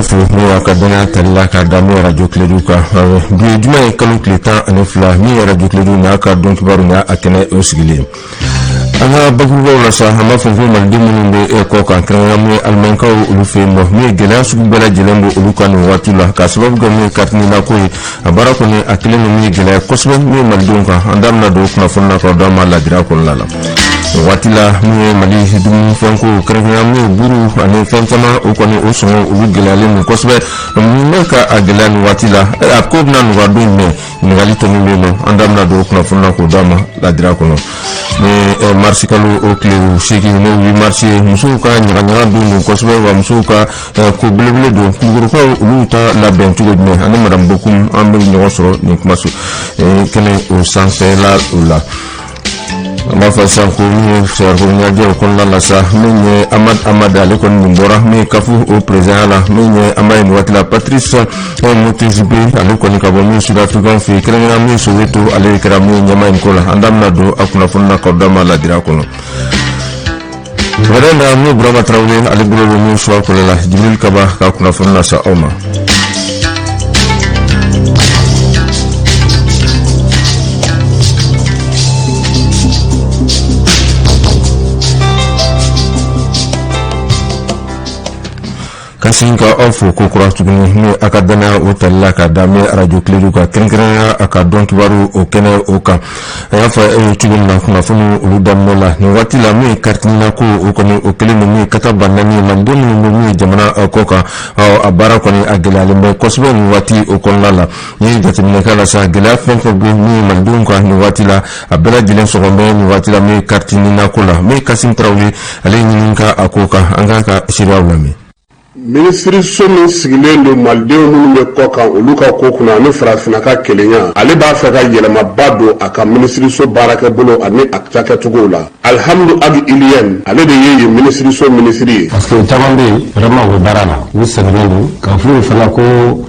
Aw fo min y'a ka dannaya tali la k'a da min arajo Kiledu kan. Bi ye juma ye, kalo tile 12, min arajo Kiledu n'a ka don kibaru n'a a kɛnɛ o sigilen. An ka bakurubaw la sa, an b'a fɔ ko maliden minnu bɛ kɔ kan, kɛrɛnkɛrɛnnenya min ye alimankaw olu fɛ yen nɔ, min ye gɛlɛya sugu bɛɛ lajɛlen bɛ olu kan nin waati la, k'a sababu kɛ min ye carte NINA ko ye. A baara kɔni a kɛlen don min ye gɛlɛya kosɛbɛ min ye malidenw kan. An da bɛna don kunnafoni na k'aw d'an ma ladira kɔnɔna la. O waati la, min ye Mali dumunifɛnko, kɛrɛnkɛrɛnnenya min ye buru ani fɛn caman, o kɔni o sɔngɔ olu gɛlɛyalen don kosɛbɛ. Mun bɛ ka a gɛlɛya nin waati la? A ko bɛna nɔgɔya don jumɛn? Ɲininkali tɔ min bɛ yen nɔ, an da bɛna don kunnafoni na k'o d'a ma ladira kɔnɔ. Ni marisi kalo o tile 8, n'o 8 marisi ye, musow ka ɲagaɲaga don don kosɛbɛ, wa musow ka ko belebele don. Kulukorokaw olu ta labɛn cogo jumɛn? Ani madame Bokum an bɛ ɲɔgɔn sɔrɔ nin kumaso kɛnɛ o sanfɛla o la. An b'a fɔ sisan ko min ye farikolo ɲɛnajɛ o kɔnɔna la sa, min ye Amad Amad, ale kɔni nin bɔra min ye CAF o président la, min ye an b'a ye nin waati la Patrice Motsepe, ale kɔni ka bɔ min Sud Africain fɛ yen, kɛrɛnkɛrɛnnenya min Soweto, ale kɛra min ye ɲɛmaa in ko la. An da bɛna don a kunnafoni na k'aw d'a ma ladira kɔnɔ. Sɔgɔmada in na, min Burama Tarawele, ale bolo bɛ min suwa kɔlɛ la, Jibril Kaba ka kunnafoni lase aw ma. Ka segin ka aw fo ko kura tuguni ni a ka dannaya o tali la ka da min arajo Kiledu kan, kɛrɛnkɛrɛnnenya a ka dɔn kibaru o kɛnɛ o kan. A y'a fɔ e ye cogo min na kunnafoni olu daminɛ la, nin waati la min ye carte NINA ko o kɔni o kɛlen don min ye kata ba naani ye maliden minnu bɛ min ye jamana kɔ kan. A baara kɔni a gɛlɛyalen bɛ kosɛbɛ nin waati o kɔnɔna la. N'i ye jateminɛ k'a la sa, gɛlɛya fɛn fɛn bɛ min ye malidenw kan nin waati la, a bɛɛ lajɛlen sɔgɔn bɛ nin waati la min ye carte NINA ko la. Min ye Kasim Tarawele, ale ye ɲini ka a ko kan, an k'a ka seereyaw lamɛn. Minisiriso min sigilen don malidenw minnu bɛ kɔ kan olu ka ko kunna ani farafinna ka kelenya, ale b'a fɛ ka yɛlɛmaba don a ka minisiriso baarakɛbolo ani a cakɛcogow la. Alihamudu Agi Iliyɛn, ale de ye yen minisiriso minisiri ye. Parce que caman bɛ yen vraiment, u bɛ baara la, u sɛgɛnnen don k'a f'u ye fana ko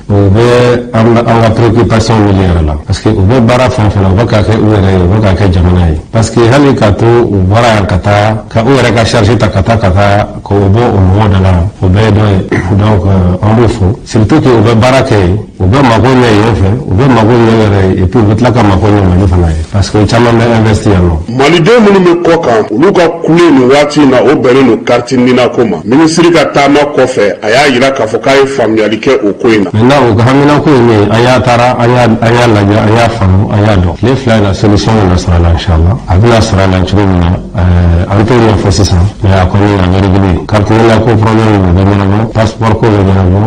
u bɛ an ka préoccupation wuli yɛrɛ la, parce que u bɛ baara fɛn fɛn na, u bɛ k'a kɛ u yɛrɛ ye, u bɛ k'a kɛ jamana ye, parce que hali k'a to u bɔra yan ka taa ka u yɛrɛ ka charge ta ka taa ka taa k'o bɔ o mɔgɔw da la, o bɛɛ ye dɔ ye. Donc an b'u fo, surtout que u bɛ baara kɛ yen, u bɛ mago ɲɛ yen fɛ, u bɛ mago ɲɛ yɛrɛ ye, et puis u bɛ tila ka mago ɲɛ Mali fana ye, parce que caman bɛ investi yan nɔ. Maliden minnu bɛ kɔ kan, olu ka kule nin waati in na, o bɛnnen don carte NINA ko ma. Minisiri ka taama kɔfɛ, a y'a jira k'a fɔ k'a ye faamuyali kɛ o ko in na. Maintenant, u ka haminako ye min ye, an y'a taara, an y'a lajɛ, an y'a faamu, an y'a dɔn. Tile 2 in na, solution bɛna sɔrɔ a la, inchallah. A bɛna sɔrɔ a la cogo min na, an t'o ɲɛfɔ sisan, mais a kɔni a bɛ réglé. Carte NINA ko problème bɛ ɲɛnabɔ, passeport ko bɛ ɲɛnabɔ,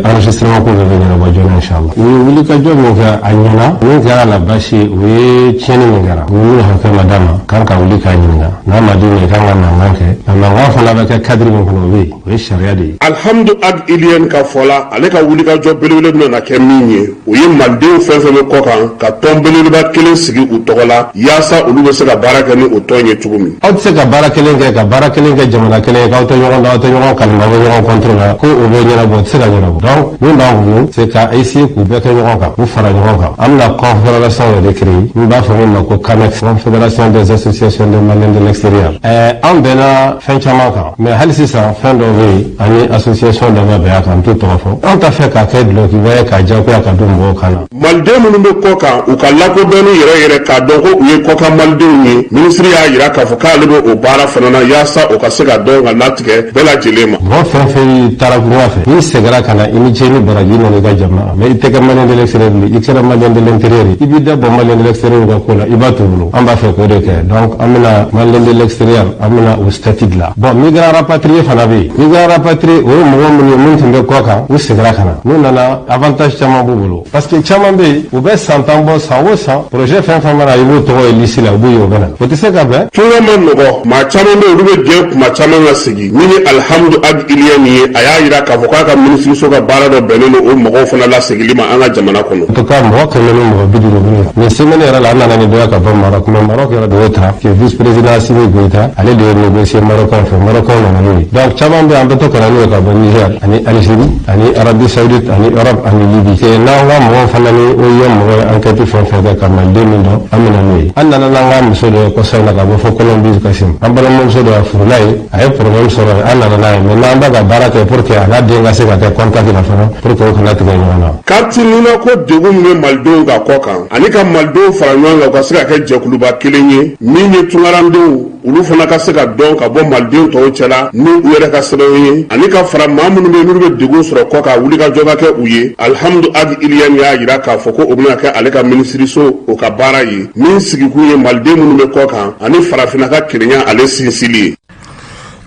enregistrement ko bɛ ɲɛnabɔ joona, inchallah. U ye wulikajɔ min kɛ, a ɲɛna. Min kɛra la baasi ye, o ye tiɲɛni min kɛra, u ye hakɛ ma d'a ma kan ka wuli k'a ɲininka. N'a ma d'i ma, i kan ka mankan kɛ. A mankan fana bɛ kɛ cadre min kɔnɔ, o bɛ yen, o ye sariya de ye. Alihamudu Ag Iliyɛn ka fɔ la, ale ka wulikajɔ belebele bɛna kɛ min ye, o ye malidenw fɛn fɛn bɛ kɔ kan ka tɔn belebeleba kelen sigi u tɔgɔ la, yaasa olu bɛ se ka baara kɛ ni o tɔn ye cogo min. Aw tɛ se ka baara kelen kɛ, ka baara kelen kɛ jamana kelen ye, k'aw tɛ ɲɔgɔn dɔn, aw tɛ ɲɔgɔn kalima, aw bɛ ɲɔgɔn contre la, ko o bɛ ɲɛnabɔ, o tɛ se ka ɲɛnabɔ. Donc min b'an bolo, c'est ka essayer k'u bɛɛ kɛ ɲɔgɔn kan, k'u fara ɲɔgɔn kan. An bɛna confédération yɛrɛ créer n b'a fɔ min ma ko CAMEX, Confédération des associations des Maliens de l'extérieur. An bɛnna fɛn caman kan, mais hali sisan fɛn dɔw bɛ yen, ani association dɔ bɛ bɛn a kan, n t'o tɔgɔ fɔ. Anw t'a fɛ k'a kɛ dulɔkiba ye k'a diyagoya ka don mɔgɔw kan na. Maliden minnu bɛ kɔ kan, u ka lakodɔnni yɛrɛ yɛrɛ, k'a dɔn ko u ye kɔkan malidenw ye, minisiri y'a jira k'a fɔ k'ale bɛ o baara fana na, yaasa o ka se ka dɔn ka latigɛ bɛɛ lajɛlen ma. Mɔgɔ fɛn fɛn taara tunga fɛ, n'i seginna ka na, i ni ce ni baraji, nana i ka jamana, mais i tɛ kɛ Malien de l'extérieur bilen, i kɛra Malien de l'intérieur. I b'i da bɔ Malien de l'extérieur ka ko la, i b'a t'u bolo. An b'a fɛ k'o de kɛ. Donc an bɛna Malien de l'extérieur, an bɛna o statut dilan. Bon, migrant rapatrié fana bɛ yen. Migrant rapatrié, o ye mɔgɔ minnu ye minnu tun bɛ kɔ kan, u seginna ka na. N'u nana, avantage caman b'u bolo, parce que caman bɛ yen, u bɛ san 10 bɔ, san o san, projet fɛn fɛn mana, i b'u tɔgɔ ye liste la, u b'u ye, u bɛ na, o tɛ se ka bɛn. Tunga ma nɔgɔ, maa caman bɛ olu bɛ gɛn kuma caman ka segin. Min ye Alihamudu Ag Iliyɛn ye, a y'a jira k'a fɔ k'a ka minisiriso ka baara dɔ bɛnnen don o mɔgɔw fana lasegili ma an ka jamana kɔnɔ. En tout cas, mɔgɔ 150 bɛ na nin semaine yɛrɛ la. An nana ni dɔ ye ka bɔ Maroc, mais Maroc yɛrɛ de y'o ta que vice président Assimi Goïta, ale de ye négocier Marocain fɛ, Marocain nana n'o ye. Donc caman bɛ yen, an bɛ to ka na n'o ye ka bɔ Niger ani Algérie ani Arabie Saoudite ani Europe ani Libye. Que n'an ka mɔgɔw fana ni OIM mɔgɔw ye enquête fɛn fɛn kɛ ka maliden min dɔn, an bɛ na n'o ye. An nana n'an ka muso dɔ ye kɔsa in na ka bɔ fo Colombie. Bisous Kasim. An balimamuso dɔ a furula ye, a ye problème sɔrɔ, an nana n'a ye. Maintenant an bɛ ka baara kɛ pour que a n'a den ka se ka kɛ contact la fana, pour que o kana tigɛ ɲɔgɔn na. Carte Nina ko degun min bɛ malidenw kan kɔ kan, ani ka malidenw fara ɲɔgɔn kan, u ka se ka kɛ jɛkuluba kelen ye min ye tunkarandenw, olu fana ka se ka dɔn ka bɔ maliden tɔw cɛla ni u yɛrɛ ka sɛbɛnw ye, ani ka fara maa minnu bɛ n'olu bɛ degun sɔrɔ kɔ kan, wulikajɔ ka kɛ u ye. Alihamudu Agi Iliyɛni y'a jira k'a fɔ ko o bɛna kɛ ale ka minisiriso o ka baara ye min sigikun ye maliden minnu bɛ kɔ kan ani farafinna ka kelenya ale sinsili ye.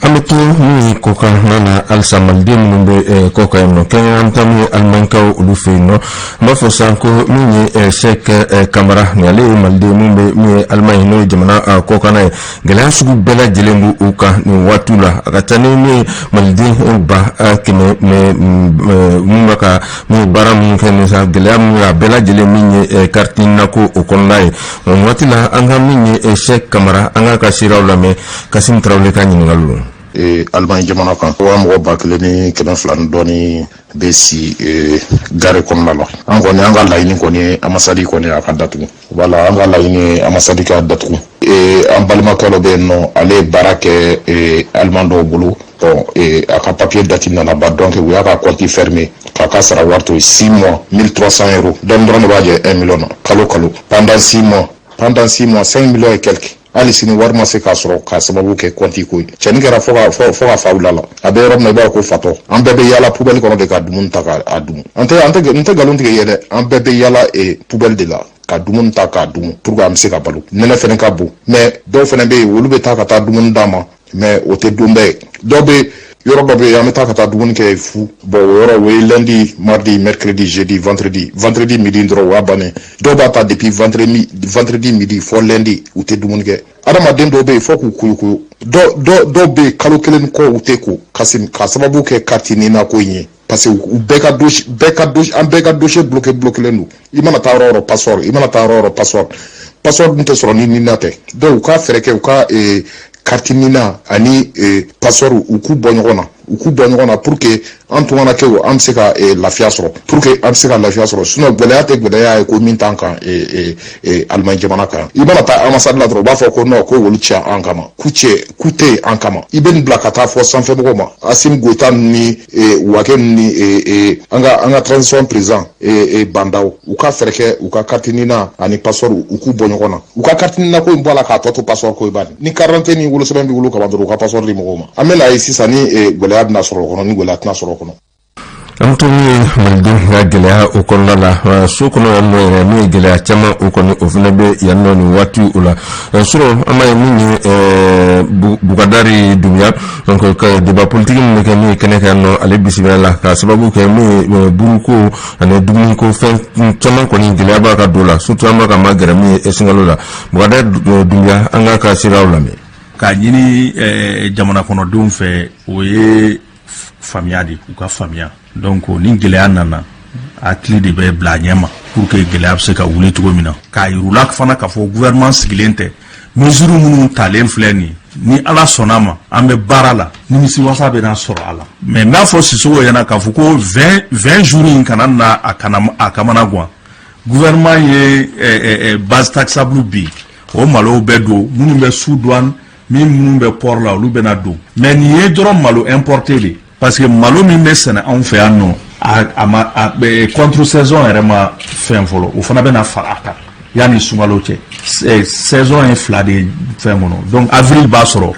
An bɛ to min ye kɔkan na na halisa, maliden minnu bɛ kɔkan yen nɔ, kɛrɛnkɛrɛnnenya an bɛ taa min ye alimankaw olu fɛ yen nɔ. N b'a fɔ sisan ko min ye Sɛk Kamara ni ale ye maliden min bɛ min ye Alimaɲi, n'o ye jamana kɔkanna ye. Gɛlɛya sugu bɛɛ lajɛlen b'u kan nin waatiw la. A ka ca ni min ye maliden 100 000 minnu bɛ ka min baara minnu kɛ nin sa, gɛlɛya minnu ye a bɛɛ lajɛlen min ye carte Nina ko o kɔnɔna ye nin waati la. An ka min ye Sɛk Kamara, an k'a ka seereyaw lamɛn Kasim Tarawele ka ɲininkaliw la. Alimaɲi jamana kan, wa mɔgɔ 1200 ni dɔɔni bɛ si gare kɔnɔna la. An kɔni, an ka laɲini kɔni ye ambassade kɔni a ka datugu. Wala an ka laɲini ye ambassade ka datugu. An balimakɛ dɔ bɛ yen nɔ, ale ye baara kɛ aliman dɔw bolo. Bon, a ka papier date nana ban, donc u y'a ka compte fermé k'a ka sara wari to yen 6 mois, 1300 euros. Dɔɔni dɔrɔn de b'a jɛ 1 million na kalo kalo pendant 6 mois, pendant 6 mois, 5 millions et quelques. Hali sini wari ma se k'a sɔrɔ k'a sababu kɛ compte ko ye. Cɛnin kɛra fo ka fa wula la. A bɛ yɔrɔ min na, i b'a fɔ ko fatɔ. An bɛɛ bɛ yaala poubelle kɔnɔ de ka dumuni ta k'a dun. An tɛ an tɛ n tɛ nkalon tigɛ i ye dɛ. An bɛɛ bɛ yaala poubelle de la ka dumuni ta k'a dun pour que an bɛ se ka balo. Nɛnɛ fɛnɛ ka bon, mais dɔw fɛnɛ bɛ yen, olu bɛ taa ka taa dumuni d'a ma, mais o tɛ don bɛɛ ye. Dɔw bɛ yɔrɔ dɔ bɛ yen, an bɛ taa ka taa dumuni kɛ fu. Bon, o yɔrɔ o ye lundi, mardi, mercredi, jeudi, vendredi. Vendredi midi dɔrɔn, o y'a bannen. Dɔw b'a ta depuis vendredi, vendredi midi fɔ lundi, u tɛ dumuni kɛ. Adamaden dɔw bɛ yen fɔ k'u kuyukuyu. Dɔw bɛ yen, kalo kelen kɔ u tɛ ko kasi k'a sababu kɛ carte Nina ko in ye, parce que u bɛɛ ka dossier, bɛɛ ka dossier, an bɛɛ ka dossier bloqué bloqué don. I mana taa yɔrɔ o yɔrɔ, passeport. I mana taa yɔrɔ o yɔrɔ, passeport. Passeport dun tɛ sɔrɔ ni Nina tɛ. Donc u ka fɛɛrɛ kɛ u ka carte Nina ani passeport, u k'u bɔ ɲɔgɔn na, u k'u bɔ ɲɔgɔn na pour que an tun kɛ, an bɛ se ka lafiya sɔrɔ, pour que an bɛ se ka lafiya sɔrɔ. Sinon gɛlɛya tɛ gɛlɛya ye ko min t'an kan Alimaɲi jamana kan. I mana taa ambassade la dɔrɔn, u b'a fɔ ko non, ko olu cɛ an kama, k'u cɛ k'u tɛ yen an kama. I bɛ nin bila ka taa fɔ sanfɛmɔgɔw ma, Assimi Goïta ni Wagué ni an ka transition président Bah N'Daw, u ka fɛɛrɛ kɛ u ka carte Nina ani passeport, u k'u bɔ ɲɔgɔn na. U ka carte Nina ko in bɔ a la k'a tɔ to passeport ko in bani. Ni carte d'identité ni wolosɛbɛn b'i bolo ka ban dɔrɔn, u ka passeport di mɔgɔw ma. An bɛ n'a ye sisan ni gɛlɛya bɛna sɔrɔ o kɔnɔ, ni gɛlɛya tɛna sɔrɔ o kɔnɔ. An to min ye malidenw ka gɛlɛya o kɔnɔna la, so kɔnɔ yan nɔ yɛrɛ, min ye gɛlɛya caman o kɔni o fana bɛ yan nɔ nin waati o la. Surɔ an b'a ye min ye Bukadari Dunbiya, donc débat politique min bɛ kɛ min ye kɛnɛ kan nɔ, ale bisimila la k'a sababu kɛ min ye buruko ani dumuniko fɛn caman kɔni gɛlɛya b'a ka don la, surtout an b'a ka ma gɛrɛ min ye sunkalo la. Bukadari Dunbiya, an k'a ka siraw lamɛn. K'a ɲini jamana kɔnɔdenw fɛ, o ye faamuya de, u ka faamuya. Donc ni gɛlɛya nana, hakili de bɛ bila a ɲɛ ma pour que gɛlɛya bɛ se ka wuli cogo min na. K'a yir'u la fana k'a fɔ gouvernement sigilen tɛ, mesure minnu talen filɛ nin ye, ni Ala sɔnna ma, an bɛ baara la, nimisiwasa bɛ na sɔrɔ a la. Mais n b'a fɔ Sisoko ɲɛna k'a fɔ ko 20 jours in kana na a kana a kamana gan. Gouvernement ye base taxable bi, o malow bɛ don, minnu bɛ sous douane, min minnu bɛ port la, olu bɛna don. Mais nin ye dɔrɔn malo importé de, parce que malo min bɛ sɛnɛ anw fɛ yan nɔ, a ma a contre saison yɛrɛ ma fɛn fɔlɔ. O fana bɛna fara a kan yanni sunkalo cɛ. Saison ye fila de ye fɛn kɔnɔ, donc avril b'a sɔrɔ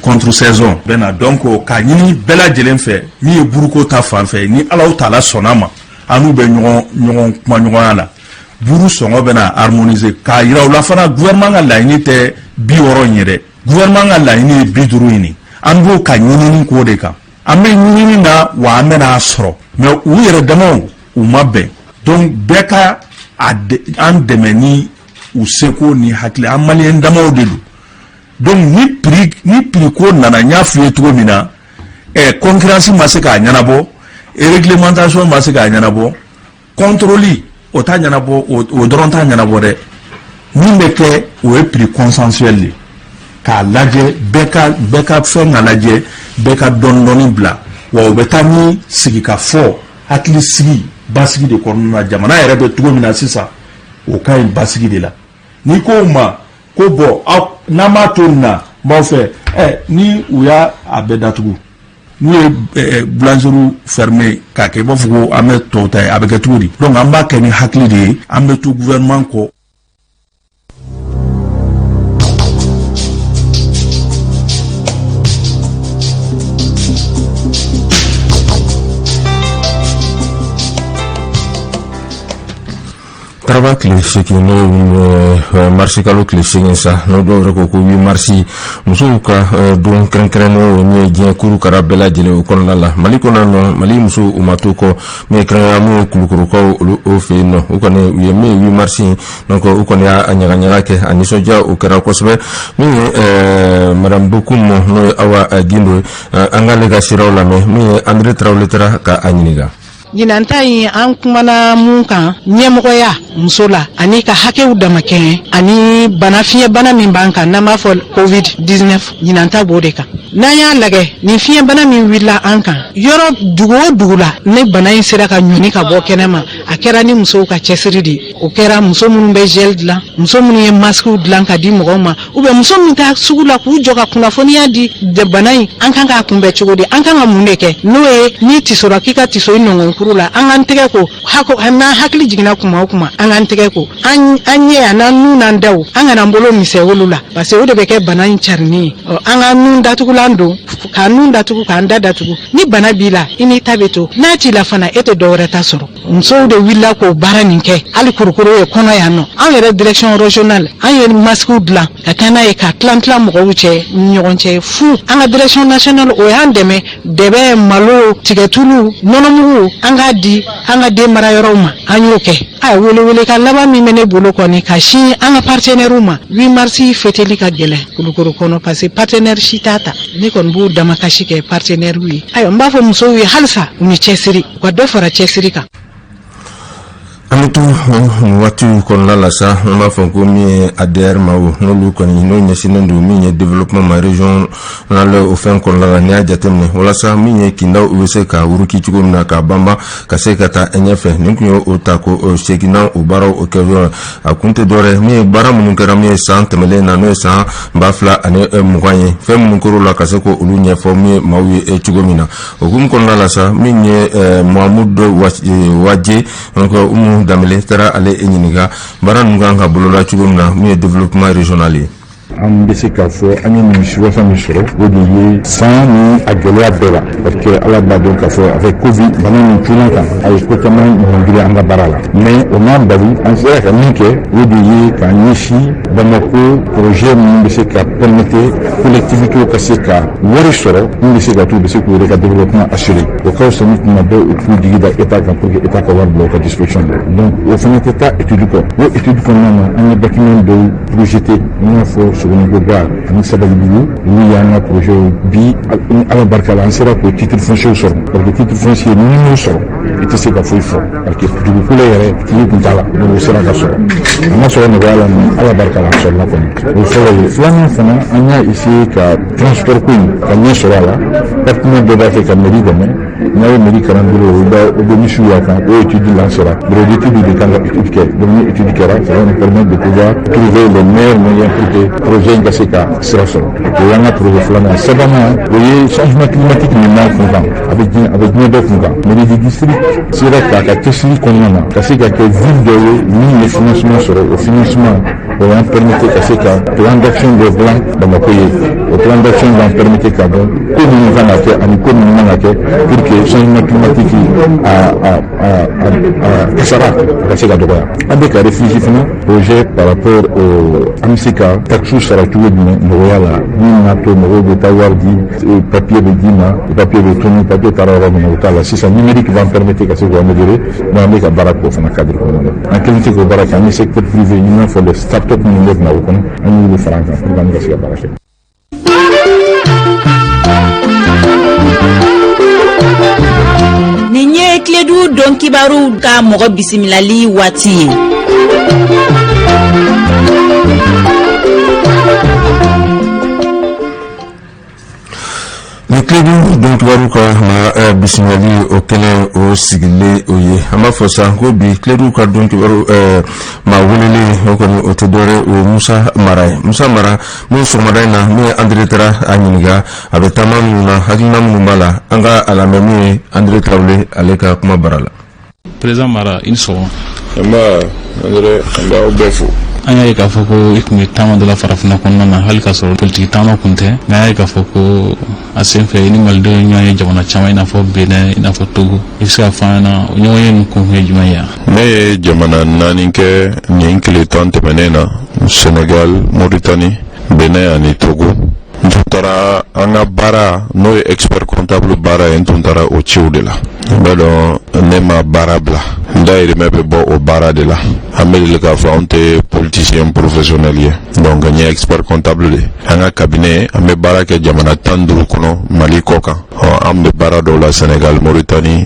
contre saison bɛ na. Donc k'a ɲini bɛɛ lajɛlen fɛ, min ye buruko ta fan fɛ, ni Alaw taala sɔnna ma, an n'u bɛ ɲɔgɔn ɲɔgɔn kuma ɲɔgɔnya la, buru sɔngɔ bɛna harmoniser. K'a yira u la fana, gouvernement ka laɲini tɛ 60 in ye dɛ, gouvernement ka laɲini ye 50 in de. An b'o ka ɲinini k'o de kan, an bɛ ɲinini na wa an bɛna a sɔrɔ. Mais u yɛrɛ damaw u ma bɛn, donc bɛɛ ka an dɛmɛ ni u seko ni hakili. An maliyɛn damaw de don. Donc ni prix ko nana, n y'a f'i ye cogo min na, concurrence ma se k'a ɲɛnabɔ, réglementation ma se k'a ɲɛnabɔ, contrôle o t'a ɲɛnabɔ, o dɔrɔn t'a ɲɛnabɔ dɛ. Min bɛ kɛ, o ye prix consensuel de k'a lajɛ, bɛɛ ka fɛn ka lajɛ, bɛɛ ka dɔɔni dɔɔni bila wa. O bɛ taa ni sigikafɔ, hakili sigi, basigi de kɔnɔna na. Jamana yɛrɛ bɛ cogo min na sisan, o ka ɲi basigi de la. N'i ko o ma ko bɔn aw N'an m'a to nin na, n b'aw fɛ ɛ ni u y'a a bɛɛ datugu, n'u ye boulangerie fermé k'a kɛ i b'a fɔ ko an bɛ tɔw ta ye, a bɛ kɛ cogo di? Donc an b'a kɛ ni hakili de ye, an bɛ to gouvernement kɔ. Taraba tile 8, n'o ye marisikalo tile 8 sa, n'o dɔw yɛrɛ ko ko 8 marisi, musow ka don kɛrɛnkɛrɛnnen o min ye diɲɛ kuru kara bɛɛ lajɛlen o kɔnɔna la. Mali kɔnɔ nɔ, Mali musow u ma to kɔ. Min ye kɛrɛnkɛrɛnnenya min ye Kulukorokaw olu o fɛ yen nɔ, u kɔni u ye min ye 8 marisi, donc u kɔni y'a ɲagaɲaga kɛ, a nisɔndiya o kɛra kosɛbɛ. Min ye madame Bokum, n'o ye Awa Gindo ye, an k'ale ka siraw lamɛn. Min ye André Tarawele taara ka a ɲininka. Ɲinan ta in, an kumana mun kan? Ɲɛmɔgɔya muso la ani ka hakɛw damakɛɲɛ ani bana, fiɲɛbana min b'an kan n'an b'a fɔ Covid 19. Ɲinan ta b'o de kan. N'an y'a lajɛ, nin fiɲɛbana min wulila an kan, yɔrɔ dugu o dugu la, ni bana in sera ka ɲɔni ka bɔ kɛnɛ ma, a kɛra ni musow ka cɛsiri de ye. O kɛra muso minnu bɛ gel dilan, muso minnu ye masques dilan ka di mɔgɔw ma, ou bien muso min taa sugu la k'u jɔ ka kunnafoniya di de bana in, an kan k'a kunbɛn cogo di, an kan ka mun de kɛ. N'o ye n'i tisora, k'i ka tiso i nɔngɔnkuru la, an k'an tɛgɛ ko hako. N'an hakili jiginna kuma o kuma, an k'an tɛgɛ ko, an ɲɛ a n'an nun n'an daw, an kana an bolo misɛn olu la, parce que o de bɛ kɛ bana in carinni ye. Ɔ, an ka nun datugulan don, k'an nun datugu, k'an da datugu. Ni bana b'i la, i n'i ta bɛ to. N'a t'i la fana, e tɛ dɔ wɛrɛ ta sɔrɔ. Musow de wulila k'o baara nin kɛ. Hali Kulukoro ye kɔnɔ yan nɔ, anw yɛrɛ direction régionale, an ye masques dilan ka taa n'a ye ka tilan tilan mɔgɔw cɛ ni ɲɔgɔn cɛ fu. An ka direction nationale, o y'an dɛmɛ, dɛbɛ, malo, tigɛtulu, nɔnɔmugu, an k'a di an ka den mara yɔrɔw ma. An y'o kɛ. A welewele ka laban min bɛ ne bolo kɔni ka sin an ka partenaires ma, 8 mars fêteli ka gɛlɛn Kulukoro kɔnɔ, parce que partenaire si t'a ta. Ne kɔni b'u damakasi kɛ partenaires ye. Ayiwa, n b'a fɔ musow ye halisa, u ni cɛsiri, u ka dɔ fara cɛsiri kan. An bɛ to nin waatiw kɔnɔna la sa. An b'a fɔ ko min ye ADR ma o, n'olu kɔni n'o ɲɛsinnen don min ye développement ma régional o fɛn kɔnɔna la, n'i y'a jateminɛ, walasa min ye kindaw u bɛ se ka wuruki cogo min na ka banban ka se ka taa ɲɛfɛ. Nin tun ye o ta ko seginna o baaraw o kɛ yɔrɔ. A kun tɛ dɔwɛrɛ, min ye baara minnu kɛra min ye san tɛmɛlen na, n'o ye san 2020 ye, fɛn minnu kɛr'o la, ka se k'olu ɲɛfɔ min ye maaw ye cogo min na. O hukumu kɔnɔna la sa, min ye Mahamudu Waje, donc Umu Danbele taara ale ɲininka baara ninnu kan ka boloda cogo min na, min ye développement régional ye. An bɛ se k'a fɔ an ye nimisiwasa min sɔrɔ, o de ye san ni a gɛlɛya bɛɛ la, parce que Ala b'a dɔn k'a fɔ avec Covid bana min cunna kan, a ye ko caman ɲɔngiri an ka baara la. Mais o m'an bali, an sera ka min kɛ, o de ye k'an ɲɛsin Bamako projet minnu bɛ se ka permettre collectivité ka se ka wari sɔrɔ min bɛ se ka to u bɛ se k'u yɛrɛ ka développement assurer. O ka fisa ni tuma bɛɛ u k'u jigi da État kan pour que État ka wari bila u ka disposition la. Donc o fana tɛ taa étude kɔ. O étude kɔnɔna na, an ye bâtiment dɔw projeté, i n'a fɔ Sogoniko gare ani Sabalibugu. Olu y'an ka projet bi. Ni Ala barika la, an sera k'o titre foncier sɔrɔ, parce que titre foncier, n'i m'o sɔrɔ, i tɛ se ka foyi fɔ, parce que dugukolo yɛrɛ tigi tun t'a la. Donc o sera ka sɔrɔ, a ma sɔrɔ nɔgɔya la, mais Ala barika la, a sɔrɔla kɔni. O fɔlɔ ye. Filanan fana, an y'a essayer ka transport ko in ka ɲɛ sɔrɔ a la. Partenaire dɔ b'a fɛ ka mairie dɛmɛ, n'a ye mairie kalan bolo, o b'a o bɛ misiw y'a kan. O étude lancera, bureau d'étude de kan ka étude kɛ. Donc ni étude kɛra, ça va nous permettre de pouvoir trouver les meilleurs moyens pour que projet in ka se ka sira sɔrɔ. O y'an ka projet filanan ye. Sabanan, o ye changement climatique min b'an kun kan, a bɛ diɲɛ bɛɛ kun kan. Mairie du district sera k'a ka cɛsiri kɔnɔna na ka se ka kɛ ville dɔ ye min ye financement sɔrɔ. O financement, o y'an permettre ka se ka plan d'action dɔ dilan Bamako ye. O plan d'action b'an permettre k'a dɔn ko minnu kan ka kɛ ani ko minnu man ka kɛ pour que changement climatique a kasara a ka se ka dɔgɔya. An bɛ ka réfléchir fana projet par rapport au an bɛ se ka taxe sara cogo jumɛn nɔgɔya la, min b'a to mɔgɔw bɛ taa wari di, papier bɛ d'i ma, papier bɛ tunu, papier taara yɔrɔ min na, o t'a la. Sisan numérique b'an permettre ka se k'o améliorer. Donc an bɛ ka baara k'o fana cadre kɔnɔna la. An kelen tɛ k'o baara kɛ, an ni secteur privé, i n'a fɔ les start-up minnu bɛ Bamakɔ kɔnɔ, an y'olu fara an kan pour que an ka se ka baara kɛ. Nin ye Tiledu don kibaru ka mɔgɔ bisimilali waati ye. Ni Kledu don kibaru ka ma bisimilali o kɛnɛ o sigilen o ye. An b'a fɔ sa ko bi Kledu ka don kibaru maa welelen, o kɔni o tɛ dɔwɛrɛ, o ye Musa Mara ye. Musa Mara min sɔgɔmada in na, min ye Andre taara a ɲininka a bɛ taama minnu na, hakilina minnu b'a la, an ka a lamɛn min ye Andre Tarawele ale ka kuma bara la. Président Mara, i ni sɔgɔma. Nba Andre, an b'aw bɛɛ fo. An y'a ye k'a fɔ ko i tun bɛ taama dɔ la farafinna kɔnɔna na, hali k'a sɔrɔ politiki taama kun tɛ, nka an y'a ye k'a fɔ ko a sen fɛ i ni malidenw ye ɲɔgɔn ye jamana caman, i n'a fɔ Benin, i n'a fɔ Togo. I bɛ se ka fɔ an ɲɛna, o ɲɔgɔn ye ninnu kun ye jumɛn ye? Ne ye jamana naani kɛ nin tile 10 tɛmɛnen na: Sénégal, Mauritanie, Benin ani Togo. N tun taara an ka baara, n'o ye expert comptable baara ye, n tun taara o ciw de la. N bɛ dɔn ne ma baara bila, n dayirimɛ bɛ bɔ o baara de la. An bɛ deli k'a fɔ anw tɛ politicien professionnel ye, donc n ye expert comptable de. An ka cabinet, an bɛ baara kɛ jamana 15 kɔnɔ Mali kɔ kan. Ɔ, an bɛ baara dɔw la Sénégal, Mauritanie,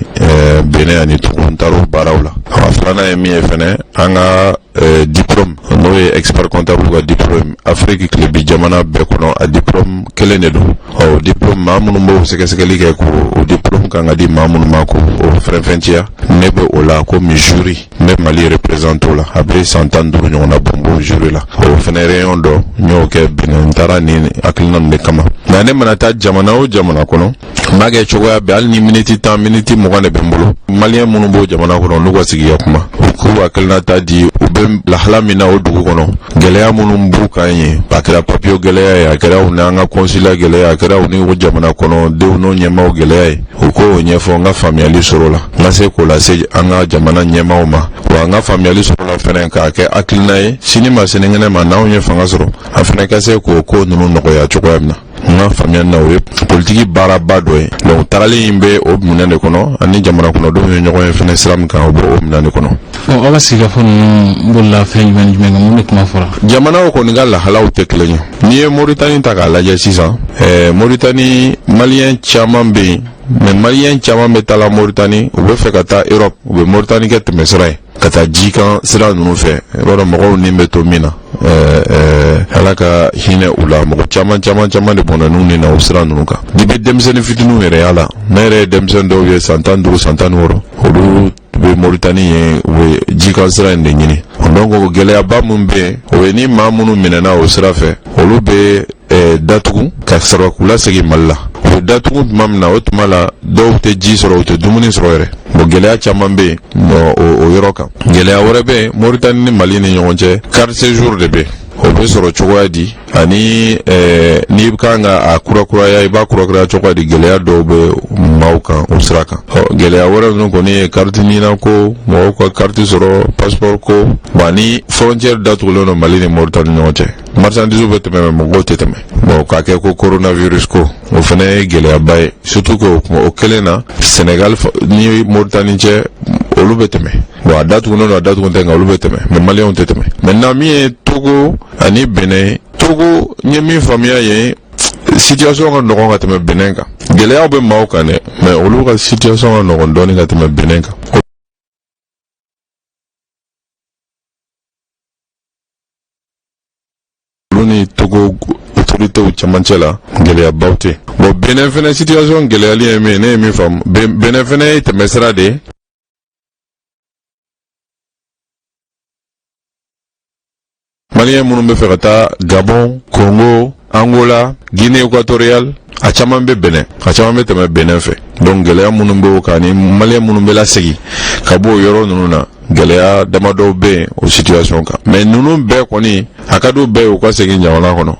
Benin ani Togo. N taara o baaraw la. A filanan ye min ye fɛnɛ, an ka diplôme, n'o ye expert comptable ka diplôme, Afrique tilebi jamana bɛɛ kɔnɔ, a diplôme kelen de don. Ɔ, o diplôme, maa minnu b'o sɛgɛsɛgɛli kɛ k'o o diplôme kan ka di maa minnu ma k'o o fɛnfɛnciya, ne bɛ o la komi jury. N bɛ Mali représente o la. A bɛ san 15 ɲɔgɔnna bɔ n b'o jury la. O fɛnɛ réunion dɔ, n y'o kɛ Benin. N taara nin hakilina nin de kama. Nka ne mana taa jamana o jamana kɔnɔ, n b'a kɛ cogoya bɛɛ, hali ni miniti 10, miniti 20 de bɛ n bolo, maliyɛn minnu b'o jamana kɔnɔ, n'u ka sigi ka kuma, u k'u hakilina ta di, u bɛ lahala min na o dugu kɔnɔ, gɛlɛya minnu b'u kan yen, a kɛra papiye gɛlɛya ye, a kɛra u n'an ka consulat gɛlɛya, a kɛra u ni o jamana kɔnɔ denw n'o ɲɛmaaw gɛlɛya ye, u k'o ɲɛfɔ. N ka faamuyali sɔrɔ o la, n ka se k'o lase an ka jamana ɲɛmaaw ma. Wa n ka faamuyali sɔrɔ la fɛnɛ k'a kɛ hakilina ye, sini ma sinikɛnɛ ma, n'anw ye fanga sɔrɔ, a fɛnɛ ka se k'o ko ninnu nɔgɔya cogoya min na. N ka faamuya na, o ye politiki baaraba dɔ ye. Donc tagali in bɛ o minɛn de kɔnɔ, ani jamana kɔnɔdenw ye ɲɔgɔn ye fɛnɛ sira min kan, o b'o minɛn de kɔnɔ. Ɔ, aw ka sigikafɔ ninnu bolila fɛn jumɛn ni jumɛn kan? Mun de kuma fɔra? Jamanaw kɔni ka lahalaw tɛ kelen ye. N'i ye Moritani ta k'a lajɛ sisan, Moritani maliyɛn caman bɛ yen, mais maliyɛn caman bɛ taa la Moritani, u bɛ fɛ ka taa Europe, u bɛ Moritani kɛ tɛmɛsira ye ka taa jikan sira ninnu fɛ. I b'a dɔn mɔgɔw ni bɛ to min na, Ala ka hinɛ u la, mɔgɔ caman caman caman de bɔnna n'u ni na o sira ninnu kan. N'i bɛ denmisɛnnin fitininw yɛrɛ y'a la, ne yɛrɛ ye denmisɛnnin dɔw ye san 15, san 16, olu bɛ Moritani ye, u bɛ jikan sira in de ɲini. Donc gɛlɛyaba min bɛ yen, o ye ni maa minnu minɛna o sira fɛ, olu bɛ datugu ka sɔrɔ k'u lasegin Mali la. U bɛ datugu tuma min na, o tuma la dɔw tɛ ji sɔrɔ, u tɛ dumuni sɔrɔ yɛrɛ. Bon, gɛlɛya caman bɛ yen o yɔrɔ kan. Gɛlɛya wɛrɛ bɛ yen Moritani ni Mali ni ɲɔgɔn cɛ, carte séjour de bɛ yen. O bɛ sɔrɔ cogoya di, ani n'i kan ka a kurakuraya, i b'a kurakuraya cogoya di? Gɛlɛya dɔw bɛ maaw kan o sira kan. Ɔ, gɛlɛya wɛrɛ ninnu kɔni ye carte nina ko, mɔgɔw ka carte sɔrɔ, passeport ko. Bon, ani frontière datugulen don Mali ni Moritani ɲɔgɔn cɛ, marchandise bɛ tɛmɛ, mais mɔgɔw tɛ tɛmɛ. Bon, k'a kɛ ko coronavirus ko, o fana ye gɛlɛyaba ye, surtout que o kelen na, Sénégal ni Moritani cɛ, olu bɛ tɛmɛ. Bon, a datugunen don, a datugu tɛ, nka olu bɛ tɛmɛ, mais maliyɛnw tɛ tɛmɛ. Maintenant, min ye Togo ani Benin, Togo, n ye min faamuya yen, situation ka nɔgɔn ka tɛmɛ Benin kan. Gɛlɛyaw bɛ maaw kan dɛ, mais olu ka situation ka nɔgɔn dɔɔni ka tɛmɛ Benin kan. Olu ni Togo autorités camancɛ la, gɛlɛyabaw tɛ. Bon, Benin fɛnɛ situation gɛlɛyali ye min ye, ne ye min faamu, Benin fɛnɛ ye tɛmɛsira de ye. Maliyɛn minnu bɛ fɛ ka taa Gabon, Congo, Angola, Guinée équatoriale, a caman bɛ Benin, a caman bɛ tɛmɛ Benin fɛ. Donc gɛlɛya minnu bɛ o kan, ni maliyɛn minnu bɛ lasegin ka bɔ o yɔrɔ ninnu na, gɛlɛya damadɔw bɛ yen o situation kan. Mais ninnu bɛɛ kɔni, a ka di u bɛɛ ye u ka segin jamana kɔnɔ,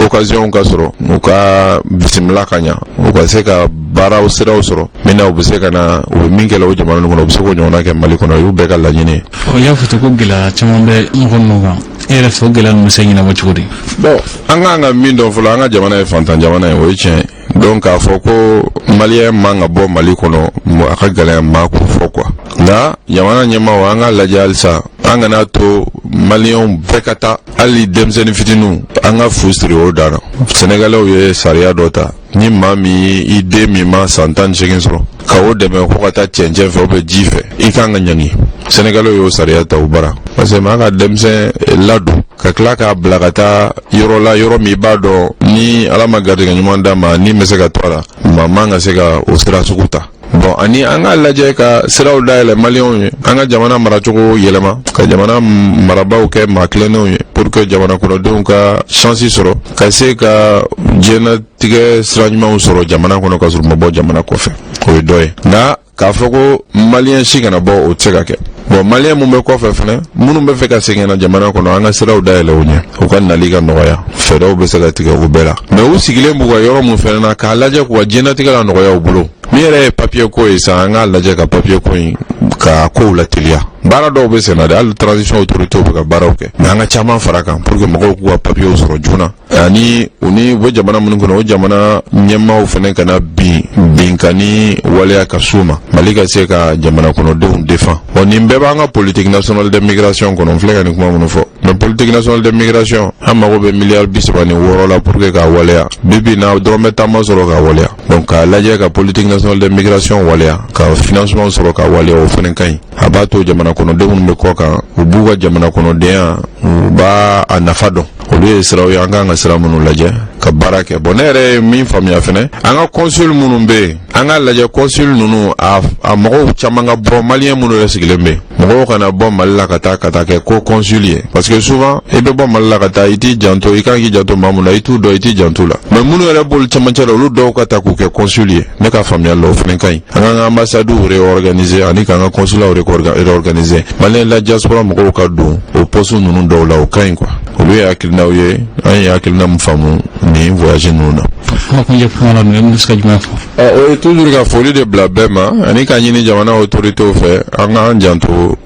occasion ka sɔrɔ, u ka bisimila ka ɲa, u ka se ka baaraw siraw sɔrɔ min na u bɛ se ka na, u bɛ min kɛ la o jamana ninnu kɔnɔ, u bɛ se k'o ɲɔgɔnna kɛ Mali kɔnɔ. O y'u bɛɛ ka laɲini ye. Ɔ, i y'a fɔ ten ko gɛlɛya caman bɛ mɔgɔ ninnu kan. E yɛrɛ fɛ, o gɛlɛya ninnu bɛ se ɲɛnabɔ cogo di? Bon, an kan ka min dɔn fɔlɔ, an ka jamana ye fantan jamana ye, o ye tiɲɛ ye. Donc k'a fɔ ko maliyɛn man ka bɔ Mali kɔnɔ, a ka gɛlɛn maa k'o fɔ quoi. Nka jamana ɲɛmaaw, an k'a lajɛ halisa, an kana to maliyɛnw bɛɛ ka taa, hali denmisɛnnin fitininw, an ka fu siri o dan na. Sɛnɛgalɛw ye sariya dɔ ta, ni maa min i den min ma san 18 sɔrɔ, ka o dɛmɛ ko ka taa cɛncɛn fɛ ou bien ji fɛ, i kan ka ɲangi. Sɛnɛgalɛw y'o sariya ta u bara. Parce que maa ka denmisɛn ladon ka tila k'a bila ka taa yɔrɔ la, yɔrɔ min i b'a dɔn ni Ala ma garijɛgɛ ɲuman d'a ma, ni bɛ se ka to a la, maa man ka se ka o sira sugu ta. Bon, ani an k'a lajɛ ka siraw dayɛlɛ Maliyɛnw ye, an ka jamana maracogo yɛlɛma, ka jamana marabaaw kɛ maa tilennenw ye, pour que jamana kɔnɔdenw ka chance sɔrɔ ka se ka diɲɛnatigɛ sira ɲumanw sɔrɔ jamana kɔnɔ ka sɔrɔ u ma bɔ jamana kɔfɛ. O ye dɔ ye. Nka k'a fɔ ko Maliyɛn si kana bɔ, o tɛ se ka kɛ. Bon, Maliyɛn mun bɛ kɔfɛ fɛnɛ, minnu bɛ fɛ ka segin ka na jamana kɔnɔ, an ka siraw dayɛlɛ u ɲɛ, u ka nali ka nɔgɔya, fɛɛrɛw bɛ se ka tigɛ o bɛɛ la. Mais u sigilen b'u ka yɔrɔ mun fɛnɛ na, k'a lajɛ k'u ka diɲɛnatigɛ la nɔgɔya u bolo. Min yɛrɛ ye papiye ko ye sisan, an k'a lajɛ ka papiye ko in ka kow lateliya. Baara dɔw bɛ senna dɛ, hali transition autorité bɛ ka baaraw kɛ, mais an ka caman fara kan pour que mɔgɔw k'u ka papiyew sɔrɔ joona. Ani u ni u bɛ jamana minnu kɔnɔ, o jamana ɲɛmaaw fana kana bin binkani waleya ka s'u ma, Mali ka se ka jamana kɔnɔdenw défend. Bon, nin bɛɛ b'an ka politique nationale de migration kɔnɔ. N filɛ ka nin kuma minnu fɔ, mais politique nationale de migration, an mago bɛ miliyari 36 la pour que k'a waleya. Bi bi in na, dɔrɔmɛ tan ma sɔrɔ k'a waleya. Donc k'a lajɛ ka politique nationale de migration waleya, ka financement sɔrɔ k'a waleya, o fana ka ɲi. A b'a to jamana kɔnɔdenw minnu bɛ kɔ kan, u b'u ka jamana kɔnɔdenya, u b'a a nafa dɔn. Olu ye siraw ye an kan ka sira minnu lajɛ ka baara kɛ. Bon, ne yɛrɛ ye min faamuya fɛnɛ, an ka consul minnu bɛ yen, an k'a lajɛ consul ninnu a mɔgɔw caman ka bɔ, Maliyɛn minnu yɛrɛ sigilen bɛ yen, mɔgɔw kana bɔ Mali la ka taa kɛ ko consul ye, parce que souvent i bɛ bɔ Mali la ka taa, i t'i janto, i kan k'i janto maa mun na, i t'u dɔn, i t'i janto la. Mais minnu yɛrɛ b'olu cɛmancɛ la, olu dɔw ka ta k'u kɛ consul ye, ne ka faamuya la, o fana ka ɲi. An k'an ka ambassades réorganiser ani k'an ka consulat réorganiser, Maliyɛn la diaspora mɔgɔw ka don o poste ninnu dɔw la, o ka ɲi quoi. Olu ye hakilinaw ye, an ye hakilina min faamu nin voyage ninnu na. Kuma kuncɛ kuma la, ninnu bɛ se ka jumɛn fɔ? O ye toujours ka foli de bila bɛɛ ma ani ka ɲini jamana autorités fɛ, an k'an janto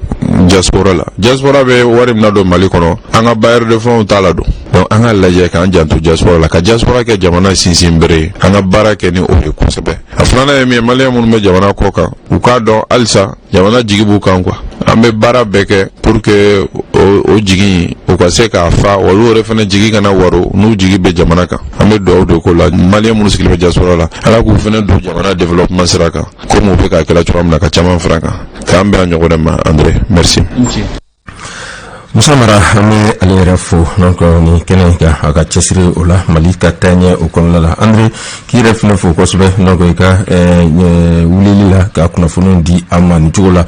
diaspora la. Diaspora bɛ wari min na don Mali kɔnɔ, an ka bailleur de fonds t'a la don. Donc an ka lajɛ k'an janto diaspora la, ka diaspora kɛ jamana sinsin bere ye, an ka baara kɛ ni o ye kosɛbɛ. A filanan ye min ye, Maliyɛn minnu bɛ jamana kɔ kan, u k'a dɔn halisa jamana jigi b'u kan quoi. An bɛ baara bɛɛ kɛ pour que o jigi u ka se k'a fa, olu yɛrɛ fana jigi kana waro n'u jigi bɛ jamana kan. An bɛ dugawu de ko la, Maliyɛn minnu sigilen bɛ diaspora la, Ala k'u fana don jamana développement sira kan, komi u bɛ k'a kɛla cogoya min na, ka caman fara kan. K'an bɛn a ɲɔgɔn wɛrɛ ma. André, merci. Musa Mara, an bɛ ale yɛrɛ fo. Donc nin kɛnɛ kan, a ka cɛsiri o la Mali ka taaɲɛ o kɔnɔna la. André, k'i yɛrɛ fɛnɛ fo kosɛbɛ, donc i ka wulili la ka kunnafoniw di an ma nin cogo la.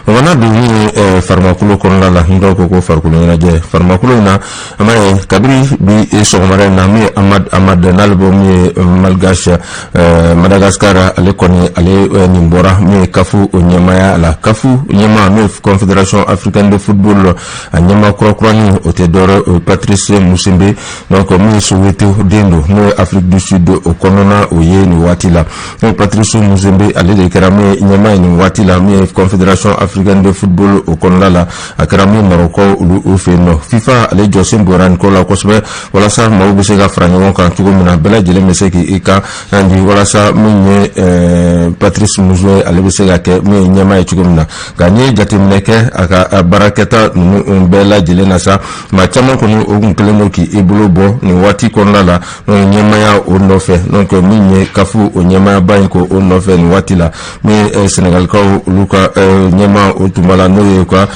O mana don min ye farimakolo kɔnɔna la, n dɔw ko ko farikolo ɲɛnajɛ, farimakolo in na, an b'a ye kabini bi sɔgɔmada in na, min ye Amad Amad, n'ale bɔ min ye Malgache, Madagascar, ale kɔni ale nin bɔra min ye CAF o ɲɛmaaya la. CAF ɲɛmaa, n'o ye Confédération africaine de football, a ɲɛmaa kurakurani, o tɛ dɔwɛrɛ, o ye Patrice Motsepe. Donc min ye Soweto den don, n'o ye Afrique du Sud o kɔnɔna o ye nin waati la. N'o ye Patrice Motsepe, ale de kɛra min ye ɲɛmaa ye nin waati la, min ye Confédération africaine de football o kɔnɔna la. A kɛra min Marɔkɔ olu o fɛ yen nɔ. FIFA, ale jɔsen bɔra nin ko la kosɛbɛ, walasa maaw bɛ se ka fara ɲɔgɔn kan cogo min na, bɛɛ lajɛlen bɛ se k'i kan di, walasa min ye Patrice Motsepe, ale bɛ se ka kɛ min ye ɲɛmaa ye cogo min na. Nka n'i ye jateminɛ kɛ a ka baarakɛta ninnu bɛɛ lajɛlen na sa, maa caman kɔni o kun kɛlen don k'i bolo bɔ nin waati kɔnɔna la ɲɛmaaya o nɔfɛ. Donc min ye CAF o ɲɛmaayaba in ko o nɔfɛ nin waati la, min ye Sɛnɛgalikaw olu ka ɲɛmaa o tun b'a la, n'o ye u ka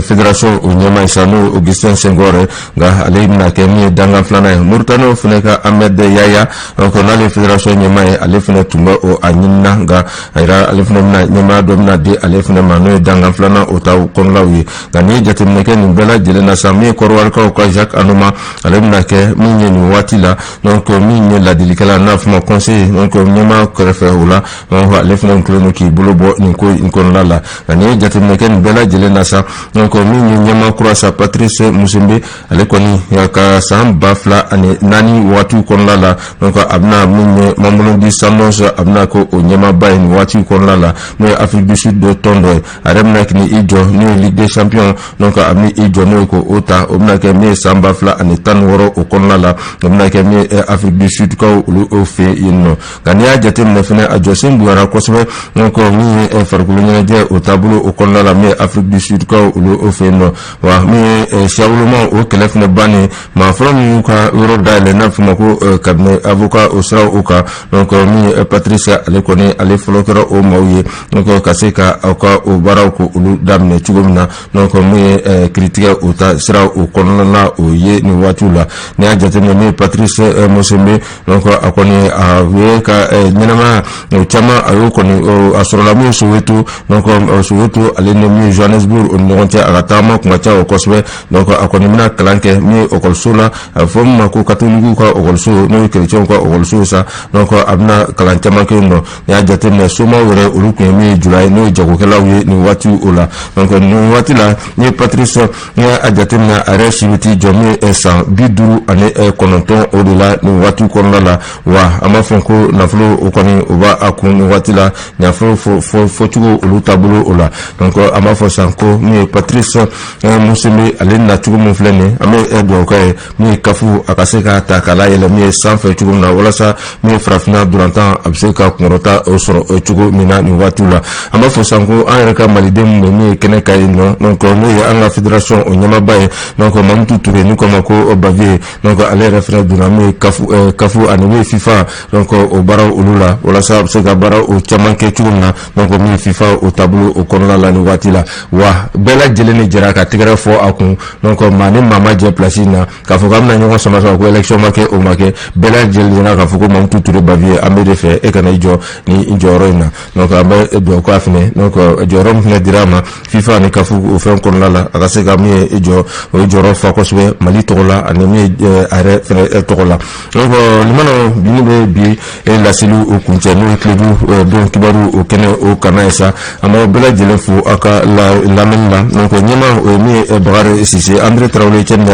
fédération o ɲɛmaa ye sa, n'o ye Augustin Senghor ye. Nka ale bɛna kɛ min ye dankan filanan ye. Mauritanie fana ka Ahmed Yaya, donc n'ale ye fédération ɲɛmaa ye, ale fana tun bɛ o a ɲinina. Nka a yira ale fana bɛna ɲɛmaaya dɔ bɛna di ale fana ma, n'o ye dankan filanan o ta kɔnɔlaw ye. Nka n'i ye jateminɛ kɛ nin bɛɛ lajɛlen na sa, min ye Kɔrɔwarikaw ka Jacques Anoma, ale bɛna kɛ min ye nin waati la, donc min ye ladilikɛla, n'a fɔ ma conseiller, donc ɲɛmaa kɛrɛfɛ o la. Donc ale fana kɛlen don k'i bolo bɔ nin ko in kɔnɔna la. Nka n'i ye jateminɛ kɛ nin bɛɛ lajɛlen na sa, donc min ye ɲɛmaa kura sa, Patrice Motsepe, ale kɔni ka san 2004 waatiw kɔnɔna la, donc a bɛna min ye Mamelodi Sundowns, a bɛna kɛ o ɲɛmaaba ye nin waati kɔnɔna la, n'o ye Afrique du Sud dɔ tɔn dɔ ye. A yɛrɛ bɛna k'i jɔ n'o ye Ligue des champions, donc a bɛna i jɔ n'o ye k'o ta. O bɛna kɛ min ye san 2016 o kɔnɔna la, o bɛna kɛ min ye Afrique du Sud kaw olu o fɛ yen nɔ. Nka n'i y'a jateminɛ fɛnɛ, a jɔsen bonyara kosɛbɛ. Donc min ye farikolo ɲɛnajɛ o taabolo o kɔnɔna la, min ye Afrique du Sud kaw olu o fɛ yen nɔ, wa min ye siyawoloma o kɛlɛ fɛnɛ bannen, maa fɔlɔ min y'u ka yɔrɔ dayɛlɛ, n'a bɛ f'o ma ko cabinet avocat o siraw o kan, donc min ye Patrice, ale kɔni ale fɔlɔ kɛra o maaw ye, donc ka se ka aw ka o baaraw ko olu daminɛ cogo min na. Donc min min ye kiritigɛ o ta sira o kɔnɔna na o ye nin waatiw la. N'i y'a jateminɛ min ye Patrice Motsepe, donc a kɔni a ye ka ɲɛnamaya o caman a y'o kɔni a sɔrɔla min ye Soweto, donc Soweto ale ni min ye Johannesburg o ni ɲɔgɔn cɛ, a ka taama kun ka ca o kosɛbɛ. Donc a kɔni bɛna kalan kɛ min ye ekɔliso la, a bɛ fɔ min ma ko katolikiw ka ekɔliso, n'o ye kerecɛnw ka ekɔliso ye sa. Donc a bɛna kalan caman kɛ yen nɔ. N'i y'a jateminɛ, somaw yɛrɛ olu tun ye min ye jula ye, n'o ye jagokɛlaw ye nin waati o la. Donc nin waati la, n'i ye Patrice n'i y'a jateminɛ, a yɛrɛ si bɛ t'i jɔ min ye san 59 o de la nin waati kɔnɔna la. Wa an b'a fɔ ko nafolo o kɔni o b'a kun nin waati la, nafolo fɔcogo olu taabolo o la. Donc an b'a fɔ sisan ko min ye Patrice Motsepe, ale nacogo min filɛ nin ye, an bɛ dugawu k'a ye min ye CAF a ka se k'a ta k'a layɛlɛ min ye sanfɛ cogo min na, walasa min ye farafinna dolantan a bɛ se ka kunkɔrɔta o sɔrɔ cogo min na nin waatiw la. An b'a fɔ sisan ko an yɛrɛ ka maliden min bɛ min ye kɛnɛ kan yen nɔ, donc n'o ye an ka fédération o ɲɛmaaba ye, donc Mamutu Ture n'u k'a ma ko Bavieux, donc ale yɛrɛ fana donna min ye CAF ani min ye FIFA, donc o baaraw olu la, walasa a bɛ se ka baara o caman kɛ cogo min na, donc min ye FIFA o taabolo o kɔnɔna la nin waati la. Wa bɛɛ lajɛlen de jɛra ka tɛgɛrɛ fɔ a kun. Donc maa ni maa ma jɛ place in na k'a fɔ k'an bɛna ɲɔgɔn sama sama ko élection ma kɛ, o ma kɛ. Bɛɛ lajɛlen jɛra k'a fɔ ko Mamutu Ture Bavieux, an bɛ de fɛ e kana i jɔ ni jɔyɔrɔ in na. Donc an bɛ dugawu k'a fɛnɛ, donc jɔyɔrɔ min fɛnɛ dira a ma FIFA ani CAF o fɛn kɔnɔna la, a ka se ka min ye i jɔ o ye jɔyɔrɔ fa kosɛbɛ Mali tɔgɔ la ani min ye a yɛrɛ fɛnɛ tɔgɔ la. Donc limana bi ne bɛ bi laseli o kuncɛ, n'o ye Kledu don kibaru o kɛnɛ o kana ye sa. An b'aw bɛɛ lajɛlen fo aw ka lamɛnni la. Donc ɲɛma o ye min ye Bakari Sise, André Tarawele, Cɛni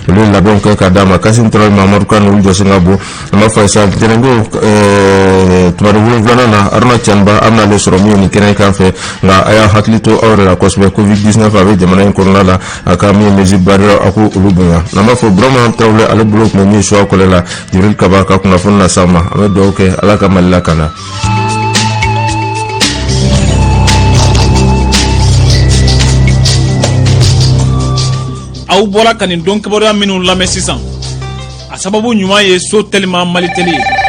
olu ye labɛnw kɛ ka d'a ma, Kasim Tarawele, Mamadu Kan olu jɔsen ka bon. An b'a fɔ sa ntɛnɛndon tuma 7nan na, Haruna Caniba an bɛn'ale sɔrɔ min ye nin kɛnɛ kan fɛ. Nka a y'a hakili to aw yɛrɛ la kosɛbɛ, Covid 19 a bɛ jamana in kɔnɔna la, a ka min ye mesure barrière a ko olu bonya. N'an b'a fɔ Burama Tarawele, ale bolo tun bɛ min ye suwa kɔlɛ la, Jibril Kaba ka kunnafoni las'aw ma. An bɛ dugawu kɛ Ala ka Mali lakana. Aw bɔra ka nin don kibaruya minnu lamɛn sisan, a sababu ɲuman ye so tɛlima Malitɛli ye.